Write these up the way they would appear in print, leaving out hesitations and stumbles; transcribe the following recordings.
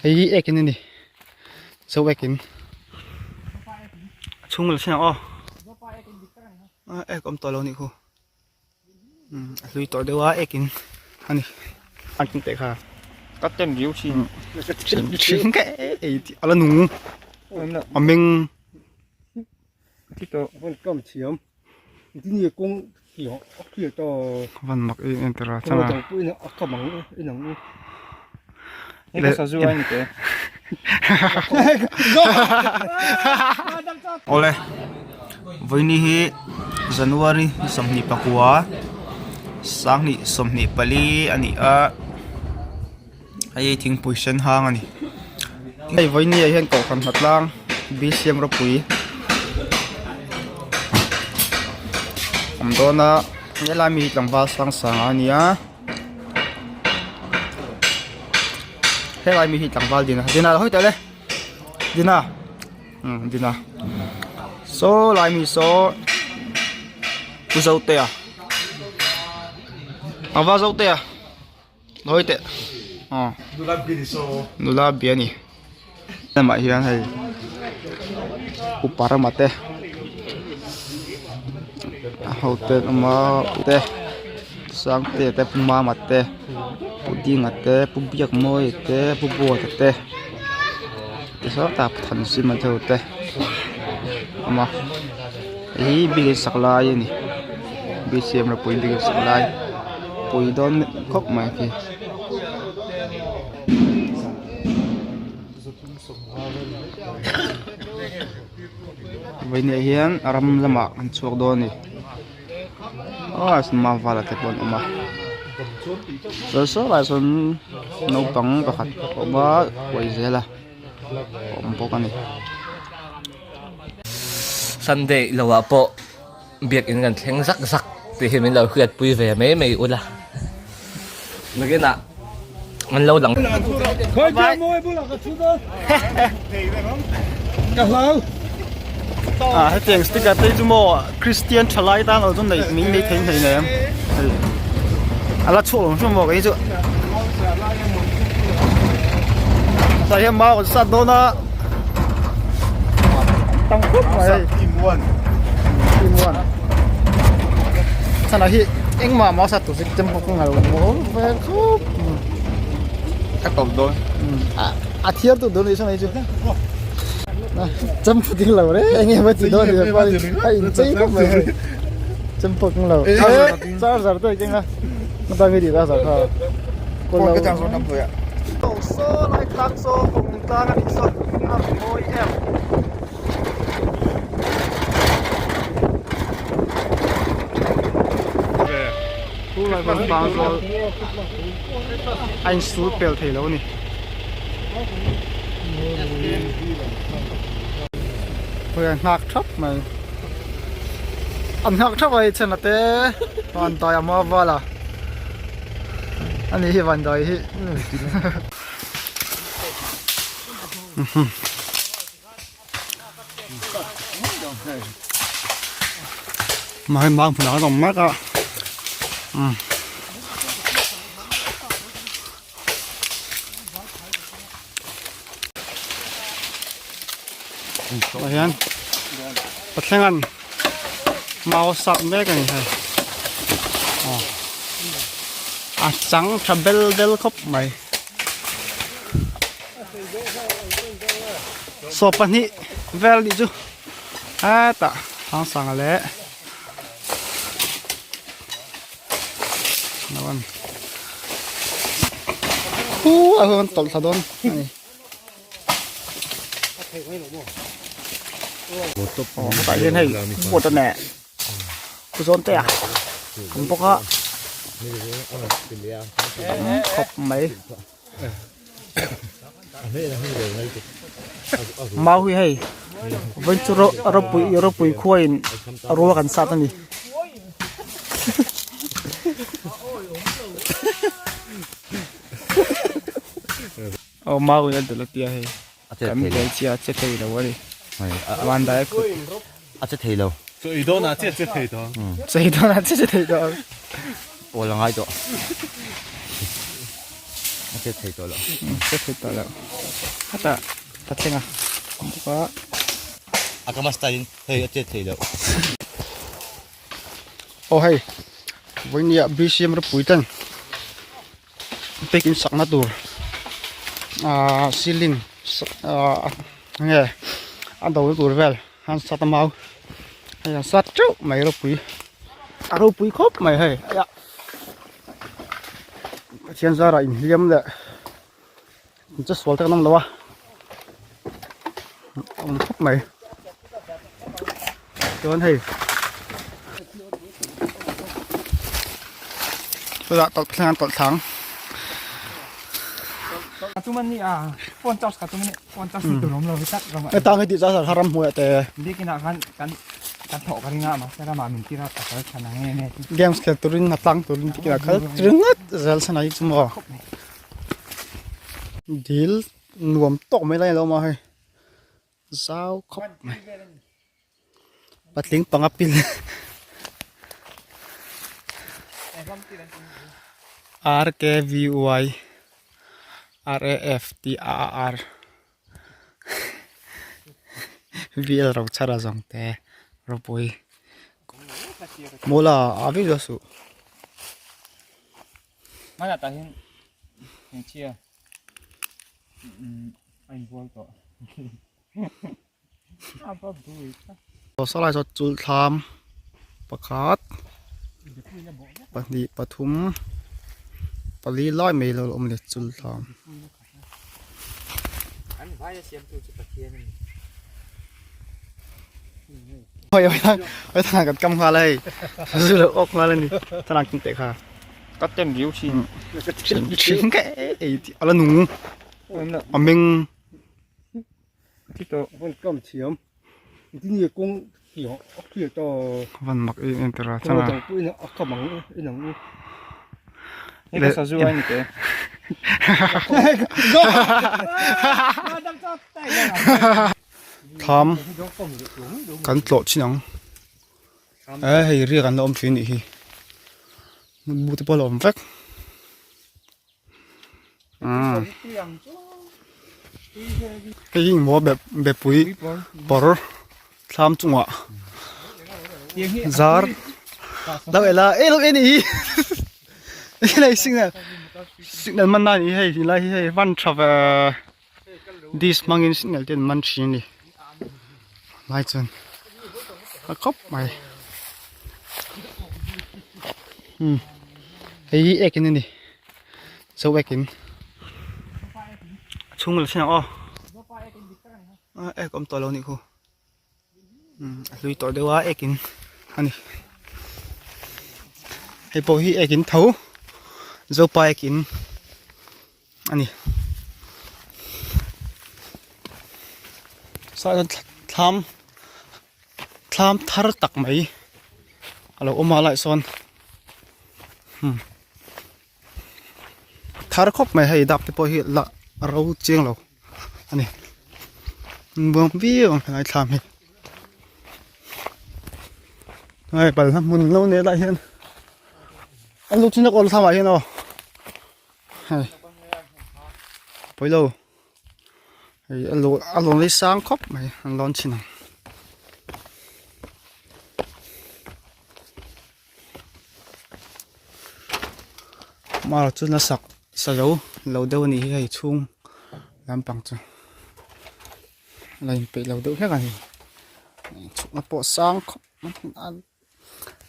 Hei hi ek in a ni zo ek in a chhung la thleng ang aw ek awm tawh lo anih khu a hlui tawh deuh a ek in a ni an tin teh kha ka tem riau thin thin ka ei tih a la nung a meng van mak em em tawh a chana awle vawiini hi january 24 2024 a ni a hei thingpui sen hang a ni hei vawiini ah hian kohhran hnatlang bcm ropui awm dawn a helai mi hi tlangval sang sang a nia helai mi hi tlangval dina dina lo hawi teh le dina umm dina saw lai mi saw pu zotea tlangval zotea. Hawi teh aw nula bia ni lamah hian hei upa rama te a ho te an awm a te sangtea te pu mama te pu dinga te pu biakmawia te pu buata te tichuan tah thanzima deuh te a awm a hei hi biakin sak lai a ni bcm ropui biakin sak lai. Pui dawn khawp mai khi. Vawiinah hian a ram lamah an chhuak dawn a ni aw ma vala te pawh an awm a chuan saw lai sawn naupang pakhat a awm a uai zel a awm bawk a ni. Sunday lo ah pawh. Biakinn kan thleng zak zak tih hi min lo hriatpui ve mai mai ula nakinah an lo lang Ah hetiang sticker te hi chu maw Christian thalai tan lo chu nei min nei thei hlei nei ang hei a la chhuak lo hrim maw kei chu tah hian mau kan sat dawn a. Tam khawp mai hei. Team 1. Team 1. Chana hi engmah mau sat tur chu tem pawh ka ngal maw vel khawp. Ka tawp dawn. A thiar tu dawn ni chana hi chu. Cham phu ding lo re enge ma ti dawn ni pa a in chei khawp mai hei. Cham pawh ka lo. Charger te kenga. Na ta ngi di ta sa kha. Ko ka chang zawn nam pui a. Saw lai tlang saw kawng tlang a nih saw a rawn mawi em. Thu lai van vang zawl a in sul pel thei lo a ni. Hei a nghak thap mai an nghak thap a hei chhena te van dai a maw val a ani hi van dai hi. Mai mang phun ang mak a um tah hian pathleng an mau sak mek a ni hei aw a chang tha bel bel khawp mai. Saw pahnih vel nih chu hetah Thangsanga leh khu ah hian tawlh thla dawn a ni. Tah hian hei boat a neh Pu zawn te a awm bawk a tam khawp mai. Mau hi hei vawiin chu ropui ropui khuain a rual kan sat a ni. Aw mau in a dul a tia hei kan buai chiah a che thei lo a ni van dai a kut. A che thei lo. Chaw ei dawn ah chiah che thei tawh. Chaw ei dawn ah chiah che thei tawh. Pawl a ngai tawh. A chet thei tawh lo. Chet thei tawh lo. Khatah ka thleng a. Bawk a. A ka style in hei a chet thei loh. Aw hei vawinia BCM ropui ten pek in sakna tur ah ceiling ah nge a do na tur vel an sat a mau hei an sat teuh mai ropui a ropui khawp mai hei Pathian zarah inhliam leh in che sual te kan awm lo a a awm khawp mai chuan hei chutah tawlh thleng an tawlh thlang heta ang hi tih chuan ramhnuaiah te games khel turin a tlang turin te kil ringawt zel chhan ah hi chu maw dil nuam tawk mai lai a lo awm a hei zau khawp mai patling panga pil R K V Y R A F T A R V L ro chhara zawng te ropui mawla a vek lo suh. Hmanah tah hian hmeichhia a inbual tawh. Saw lai saw chul thlam pakhat pahnih pathum pali lai mai lo la awm a ni chul thlam. Kan kam nghal a hei zu lo awk nghal a ni thlalak tum teh kha ka tem viau thin thin ka ei tih a la nung a meng van mak em em tira chana Thlam kan tlawh chin ang e hei riak an la awm thin a nih hi bu te pawh a la awm vek umm hei hi maw bepui pawr thlam chungah zar lo ela e lo e nih hi helai signal signal man na nih hi hei helai hi hei van tha ve dish hmangin signal te an man thin a ni lai chuan a khawp mai umm hei hi ek in a ni zo ek in a chhung la thin ang aw ek awm tawh lo a nih khu. A hlui tawh deuh a ek in a ni hei pawh hi ek in tho zopa ek in a ni saw hian thlam thlam thar tak mai a lo awm a lai sawn thar khawp mai hei dap te pawh hi la ro chiang lo. a ni buang viau ang helai thlam hi hei balhla hmun lo nei lai hian a lu chin a kawl thlam ah hian aw hei pawi lo hei a lawn a lawn hi sang khawp mai an lawn chin ang. Mar chu na sak sa zo lo deuh a nih hi hei chhung lampang chu la inpeih lo deuh hlek a ni chhukna pawh sang khawp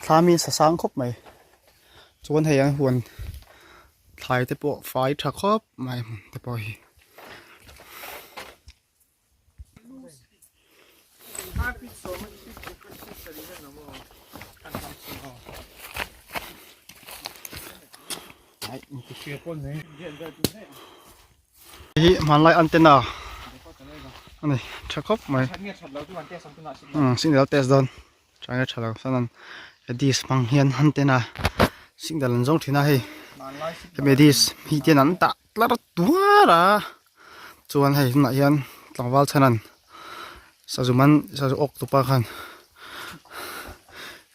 thla mi sa sang khawp mai chuan hei an huan thlai te pawh fai tha khawp mai hmun te pawh hi. Hi hmanlai antenna a ni tha khawp mai umm signal test dawn tha nge tha lo chuan dish hmang hian antenna signal an zawng thin a hei hemi dish hi te hian an dah tlar tuar a. Chuan hei tunah hian tlangval chhanan sazu man sazu awk tupa khan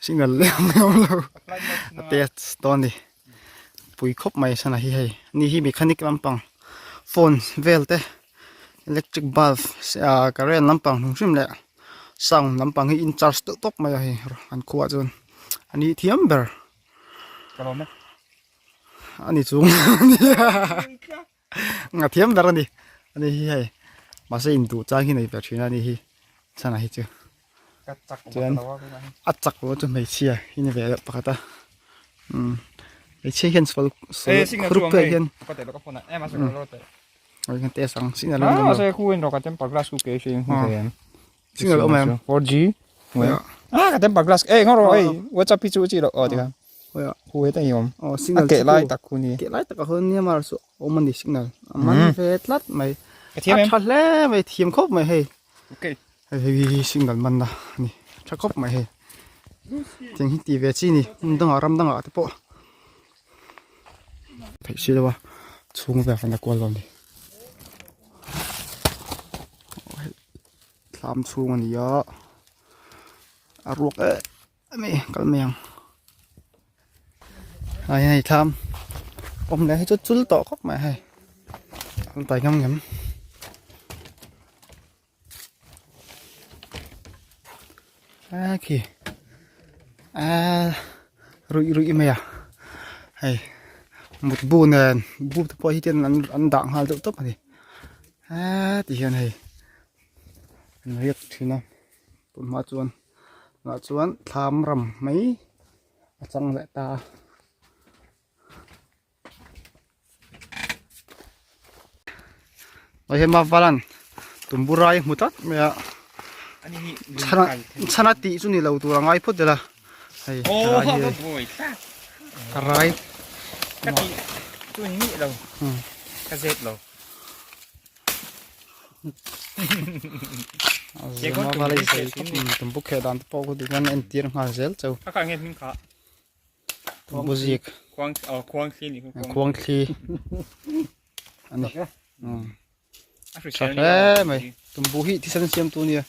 signal leh ang leh awm lo a test dawn a ni. pui khawp mai sana hi hei ani hi mechanic lampang phone vel te electric bulb ah current lampang hrim hrim leh sound lampang hi in charge deuh tawp mai a hei an khuaah chuan ani thiam ber ani chung a thiam ber ani ani hi hei mahse induh chang hi nei ve thin a ani hi chhanah hi chu chuan a chak lo chu hmeichhia hi ni ve deuh pakhat a umm hmeichhia hian sawl sawl khur pek hian umm test ang signal a awm lo signal awm em 4G ah ka temper glass eh ngawr rawh ei WhatsApp hi chu chi lo aw tikhan khu he ta hi awm aw signal a ke lai tak khu ni ke lai tak a hun nia mar chu awm ani signal a man ve tlat mai ka thiam em a tha hle mai thiam khawp mai hei okay hei hei hi signal man na ani tha khawp mai hei tiang hi ti ve chi ni hmun dangah ram dangah te pawh theih si lo a chhung vel kan la kual lo a ni. Thlam chhung a ni a a ruak em em a ni kal mai ang ah hian hei thlam awm leh hi chu chul tawh khawp mai hei an tai ngam ngem a khi a ruih ruih mai a hei mutbu nen bu te pawh hi ten an dah nghal deuh tawp a ni heti hian hei. An riak thin a tun hma chuan tunah chuan thlam ram mai a chang leh ta a. Hei hema valan tumbu rai hmu tlat mai a chhana chhana tih chu ni lo tur a ngai phawt zel a hei rai hi hei ka rai Tumbu kheh dan te pawh khu ti hian a entir nghal zel cheu tumbu zik khuang thli ani tha hle mai tumbu hi thisen siam tu nia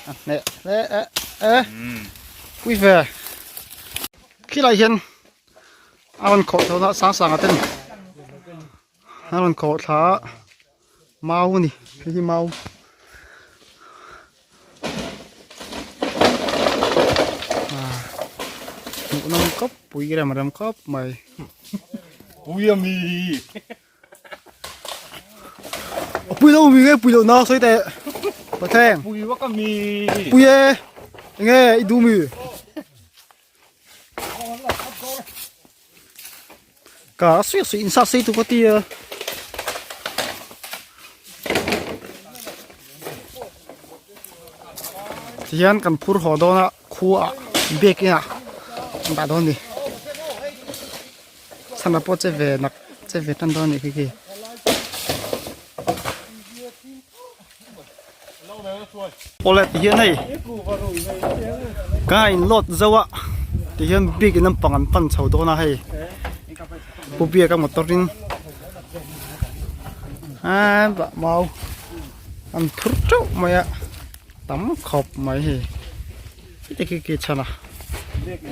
a hneh hle e e pui ve khilai hian a rawn khawh chho na sang sang a ten a rawn khawh thla a. Mau a ni hei hi mau ah hmuh nawm khawp pui rem rem khawp mai pui a mi a pui lo mi nge pui lo na sawi teh pathleng pui vak a mi pui e enge i duh mi Ka suih suih in sa sei tu ka ti a. Tihian kan phur haw dawn a khua ah bag inah an dah dawn a ni. Chhan ah pawh che ve nak che ve tan dawn a nih khi khi. Awle tihian hei ka in load zo a tihian bike in lampang an pan chho dawn a hei pu biak a motor in aa bah mau an phur teuh mai a tam khawp mai hei heti khi khi chhan a bike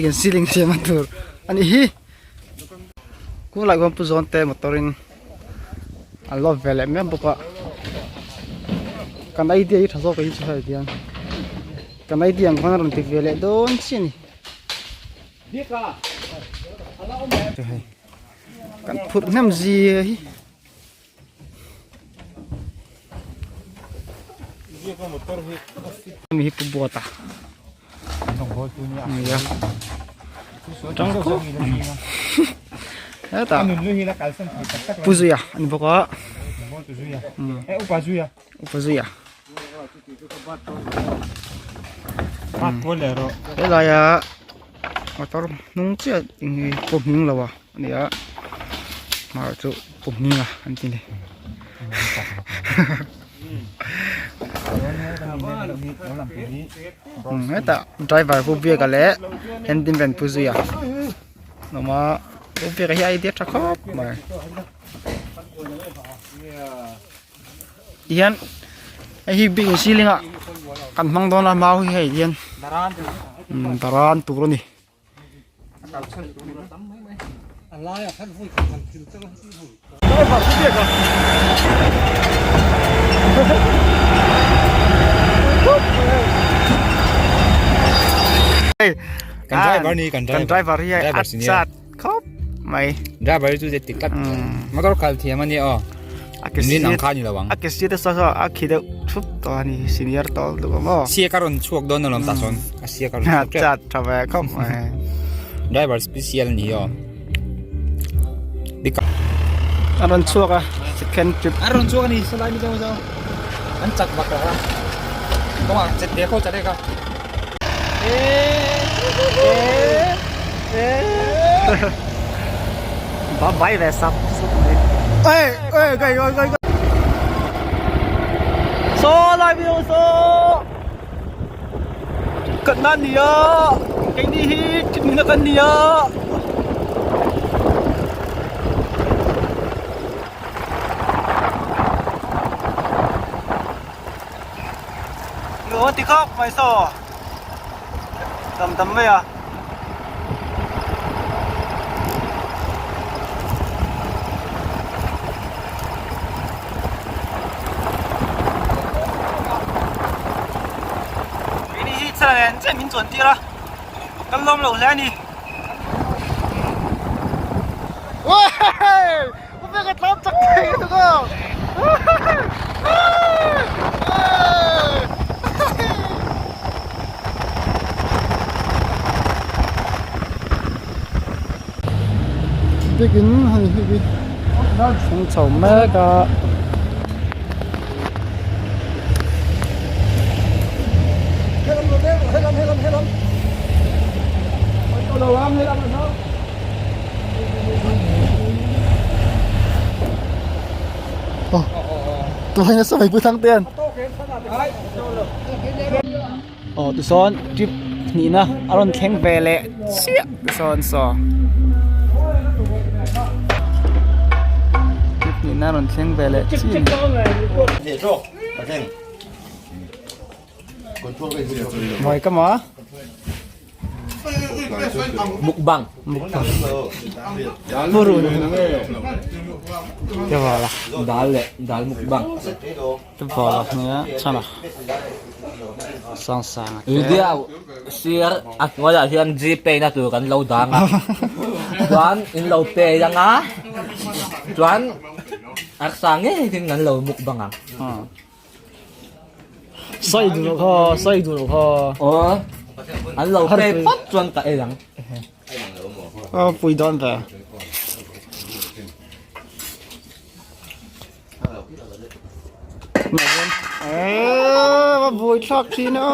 in ceiling siam na tur a nih hi khulai khuan pu zawn te motor in. An lawm ve leh mek bawk a kan idea hi tha zawk hi chu hei hian kan idea ang khan a rawn ti ve leh dawn chiah a ni hei kan phurh hnem zia hi mi hi pu buat a nia tang khawp hetah pu zuia a ni bawk a upa zuia helaia motor hnung chiah eng nge pawh hming lo a nia hmar chu pawh hming a an ti ni. Hetah driver pu biaka leh handyman pu zuia awm a pu biaka hi a idea tha khawp mai tihian hei hi bik in ceiling ah kan hmang dawn a mau hi hei hian daran tur a ni. Kan driver ni kan Kan driver hi a chat khawp mai. Driver chu je tik tlat. Motor khal thiam ani aw. Min ang kha ni lo ang. A ke si te sa sa a khi deuh thup tawh ani senior tawh lutuk ang aw. Sia ka rawn chhuak dawn alawm tah chuan a sia ka rawn chhuak tep. A chat tha ve khawp mai. Driver special ni aw. A rawn chhuak a second trip. A rawn chhuak ani salai mi zawng zawng an chak vak lo a. Kawngah chet ve kho chat e ka. Ba bai ve sap sap mai. Ê ê gai gai gai. So lai mi so. Kan nan nia keini hi thimna kan nia. Ngựa thì khóc mày sò tầm tầm vậy à Tir a kan lawm lo hle a ni. Bikin hei hi thleng chho mek a. Tuai nasa mai pu thang ten. Aw tisawn trip hnihna a rawn thleng ve leh chiah tisawn saw trip hnihna a rawn thleng ve leh chiah a ni. Mawi ka maw? Mukbang. Mukbang. Purun. Te vala. Dal leh dal mukbang. Te vala nia chana. Sang sang te. Video sir a hnuaiah hian gpay na tur kan lo dang a. Chuan in lo pay anga chuan arsa ngei in kan lo mukbang ang. Sawi duh loh kha, sawi duh loh kha. Aw, an lo pay phawt chuan ka ei ang. Aw, pui dawn ve. Eee, va buai thlak thin a.